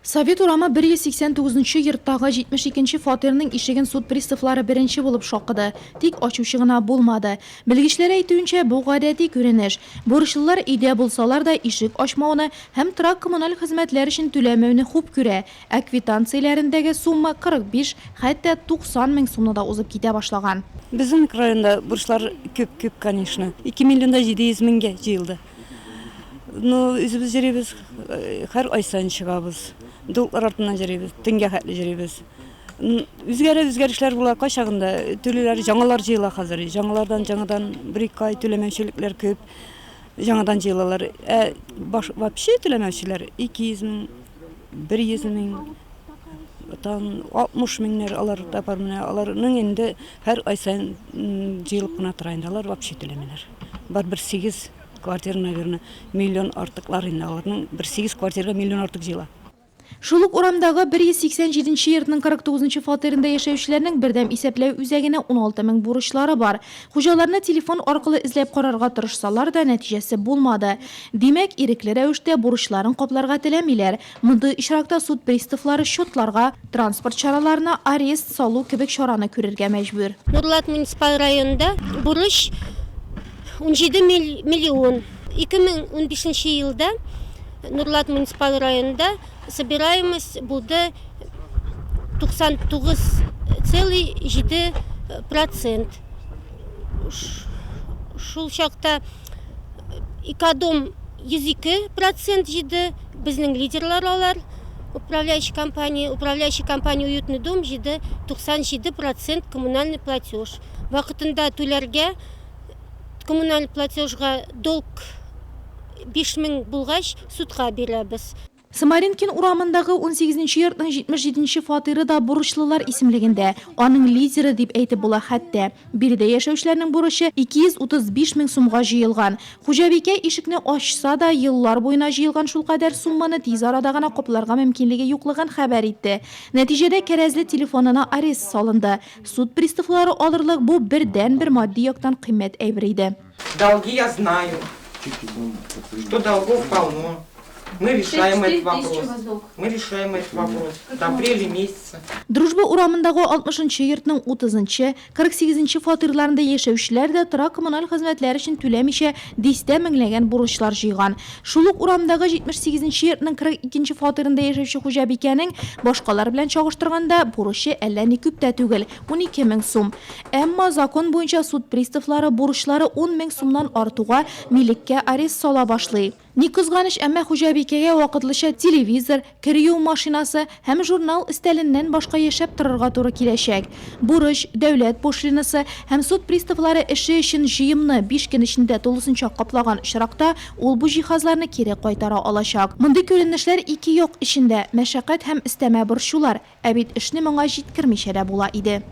Совет урамы 189 нчы йорттагы 72 нче фатирның ишеген суд приставлары беренче булып шакыды. Тик ачучы гына булмады. Белгечләр әйтүенчә, бу гадәти күренеш. Бурычлылар өйдә булсалар да, ишек ачмауны һәм торак-коммуналь хезмәтләр өчен түләмәүне хуп күрә, ә квитанцияләрендәге сумма 45, хәтта 90 мең сумны да узып китә башлаган. Безнең микрорайонда бурычлар күп, күп, конечно. 2 миллион да 700 меңгә җыелды. Ну, үзебез йөрибез, һәр ай саен чыгабыз. Доллар артыннан йөрибез, төнгә хәтле йөрибез. Үзгәрә, үзгәрешләр була, кайчагында түлиләр, яңалар җыела хәзер. Яңалардан яңадан бер-ике ай түләмәүчелекләр күп. Яңадан җыелалар. Ә баш вообще түләмәүчеләр 200 мең, 100 мең, там 60 меңнәр алар да бар менә. Аларның инде һәр ай саен җыелып кына тора инде. Алар вообще түләмиләр. Бар бер 8 Квартира, наверное, миллион артыклар инде аларның бер 8 квартирга миллион артык җыела. Шул ук урамдагы 187 нче йортның 49 нчы фатирында яшәүчеләрнең бердәм исәпләү үзәгенә 16 мең бурычлары бар. Хуҗаларны телефон аркылы эзләп карарга тырышсалар да, нәтиҗәсе булмады. Димәк, ирекле рәвештә бурычларын капларга теләмиләр. Мондый очракта суд приставлары счетларга, транспорт чараларына арест салу кебек чараны күрергә мәҗбүр. Нурлат муниципаль районында бурыч 17 миллион. 2015 елда Нурлат муниципаль районында собираемость булды 99,7 процент. Шул чакта Экодом 102 процент җыйды, безнең лидерлар алар, управляющий компания, управляющий компания Уютный дом җыйды 97 процент коммунальный платеж. Вакытында түләргә Коммуналь платежга долг 5000 булгач, судка бирәбез. Самаренкин урамындагы унсигезенче йортның 77 нче фатиры да бурычлылар исемлегендә. Аның лидеры дип әйтеп була хәтта. Биредә яшәүчеләрнең бурычы 235 мең сумга җыелган. Хуҗабикә ишекне ачса да, еллар буена җыелган шулкадәр сумманы тиз арада гына капларга мөмкинлеге юклыгын хәбәр итте. Нәтиҗәдә, кәрәзле телефонына арест салынды. Суд приставлары алырлык бу бердәнбер матди яктан кыйммәт әйбер иде. Долги я знаю, что долгов полно. Мы решаем этот вопрос. Мы решаем этот вопрос до апреля месяца. Дружба урамындагы 60 нчы йортның 30 нчы, 48 нче фатирларында яшәүчеләр дә торак-коммуналь хезмәтләр өчен түләмичә дистә меңләгән бурычлар җыйган. Шул ук урамдагы 78 нче йортның 42 нче фатирында яшәүче хуҗабикәнең, башкалар белән чагыштырганда, бурычы әллә ни күп тә түгел, 12 мең сум. Әмма закон буенча суд приставлары бурычлары ун мең сумнан артуга милеккә арест сала башлый. Ни кызганыч, әмма хуҗабикәгә вакытлыча телевизор, Кер юу машинасы һәм журнал өстәленнән башка яшәп торырга туры киләчәк. Бурыч, дәүләт пошлинасы һәм суд приставлары эше өчен җыемны биш көн эчендә тулысынча каплаган очракта, ул бу җиһазларны кире кайтара алачак. Мондый күренешләр ике як өчен дә, мәшәкать һәм өстәмә борчулар, ә бит эшне моңа җиткермичә дә була иде.